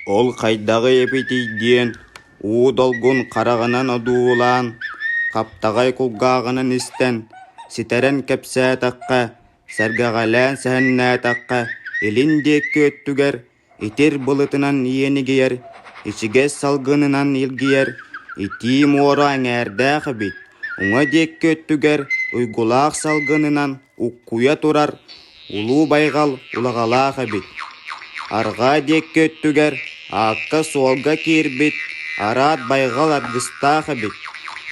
Ол хайдаҕый эбитий диэн уу долгун хараҕынан одуулаан, хаптаҕай кулгааҕынан истэн, ситэрэн кэпсээтэххэ, сэргэҕэлээн сэһэннээтэххэ, илин диэки өттүгэр итир былытынан иэнигийэр, ичигэс салгынынан илгийэр, итии муора эҥээрдээх эбит, уҥа диэки өттүгэр уйгулаах салгынынан уккуйа турар улуу байҕал улаҕалаах эбит. Арҕаа диэки өттүгэр аакка-суолга киирбит араат байҕал аргыстаах эбит.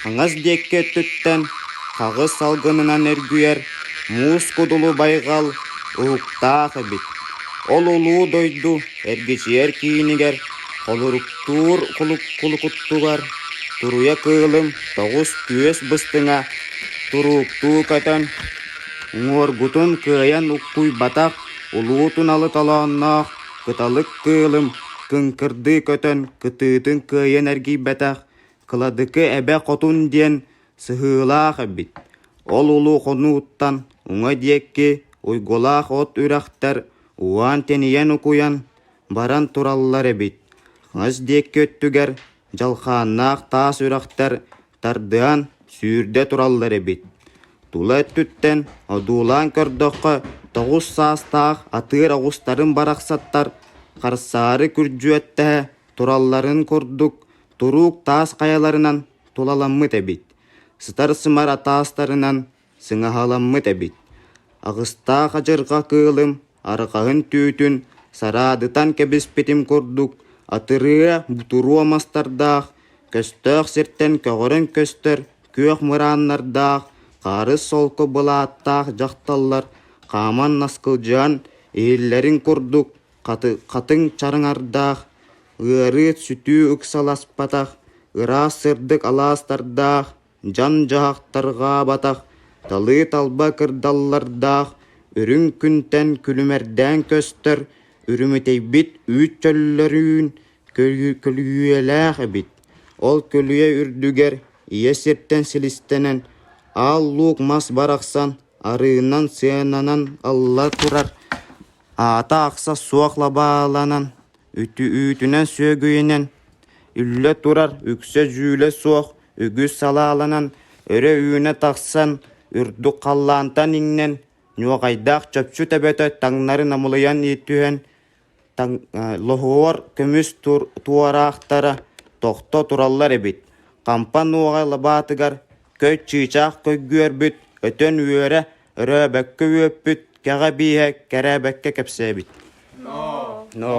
Хаҥас диэки өттүттэн хаҕыс салгынынан эргийэр муус кудулу байҕал уһуктаах эбит. Ол улуу дойду эргичийэр киинигэр холоруктуур кулукуттугар туруйа кыылым тоҕус күөс быстыҥа турууктуу көтөн уҥуоргутун кыайан уккуйбатах улуу туналы толоонноох кыталык кыылым кыҥкырдыы көтөн кытыытын кыайан эргийбэтэх Кыладыкы эбэ хотун диэн сыһыылаах эбит. Ол улуу хонууттан уҥа диэки уйгулаах от үрэхтэр уһаан-тэнийэн укуйан баран тураллар эбит. Хаҥас диэки өттүгэр дьалхааннаах таас үрэхтэр тардыһан сүүрдэ тураллар эбит. Тула өттүттэн одуулаан көрдөххө, 9 саастаах атыыр оҕустарын барахсаттар харсаары күрдьүөттэһэ туралларын курдук туруук таас хайаларынан тулаламмыт эбит, сытар сымар атаастарынан сыҥаһаламмыт эбит. Аҕыстаах адьырҕа кыылым арҕаһын түүтүн сараадытан кэбиспитим курдук атырыа бутуруо мастардаах, көстөөх сиртэн көҕөрөн көстөр күөх мырааннардаах, хаарыс солко былааттаах дьахталлар хааман наскылдьыһан иһиллэрин курдук хатыҥ чараҥардаах, ыарыы сүтүү ыксаласпатах, ыраас сырдык алаастардаах, дьон-дьаһах тарҕаабатах, талыы-талба кырдаллардаах, үрүҥ күнтэн күлүмэрдээн көстөр, үрүмүтэйбит үүт чөллөрүүн көлүйэлээх эбит. Ол көлүйэ үрдүгэр ийэ сиртэн силистэнэн, аал луук мас барахсан арыынан сыананан алла турар Аата-ахса суох лабааланан, үүтүнэн сүөгүйүнэн үллэ турар үксэ дьүүлэ суох үгүс салааланан өрө үүнэ тахсан, үрдүк халлаантан иҥнэн, ньуоҕайдаах чопчу төбөтө таҥнары намылыйан түһэн, лоһуор көмүс туораахтара тохто тураллар эбит. Хампа нуоҕай лабаатыгар көй чыычаах көйгүөрбүт, өтөн үөрэ өрөөбөккө үөппүт, кэҕэ бииһэ кэрээбэккэ кэпсээбит. No. No.